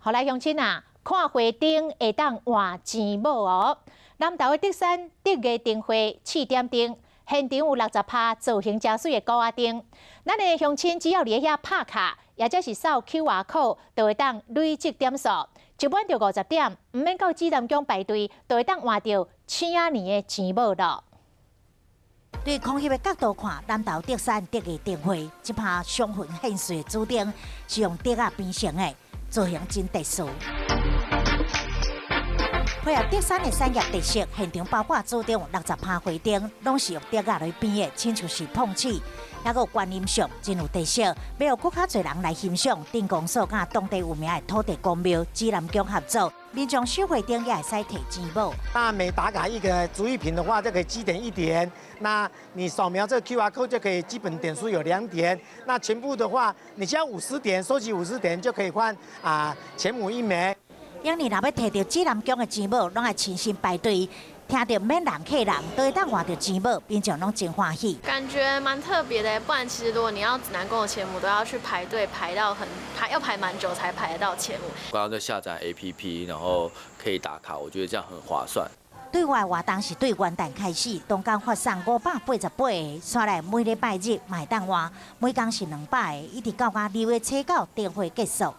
予來鄉親啊，看花燈會當換錢母哦。南投的竹山竹藝燈會試點燈，現場有60拍造型誠媠的鼓仔燈。咱的鄉親只要佇遐拍卡，抑者是掃 QR code，就會當累積點數，集滿著50點，毋免到指南宮排隊，就會當換著鼠仔年的錢母囉。對空翕的角度看，南投竹山竹藝燈會，這拍雙魂獻穗的主燈是用竹仔編成的，造型真特殊。配合竹山的產業特色，現場包括主燈有60拍花燈，攏是用竹仔來編的，親像是碰鼠，抑閣有觀音像，真有特色。欲予閣較濟人來欣賞，鎮公所佮當地有名的土地公廟指南宮合作，民眾賞花燈也會使提錢母。那每打卡一個竹藝品的話，就可以積點一點。那你掃描這個 QR code 就可以基本點數有2點。那全部的話，你只要五十點，收集五十點就可以換啊錢母一枚。往年若欲提著指南宮的錢母，攏愛親身排隊，聽著免人客人，都會當換著錢母，民眾攏真歡喜。感覺蠻特別的，不然其實如果你要指南宮的錢母，都要去排隊排到很排，要排蠻久才排得到錢母。剛剛在下載 APP，然後可以打卡，我覺得這樣很划算。對外活動是對元旦開始，當工發送588個，紲來每禮拜日嘛會當換，每工是200個，一直到甲2月初九燈會結束。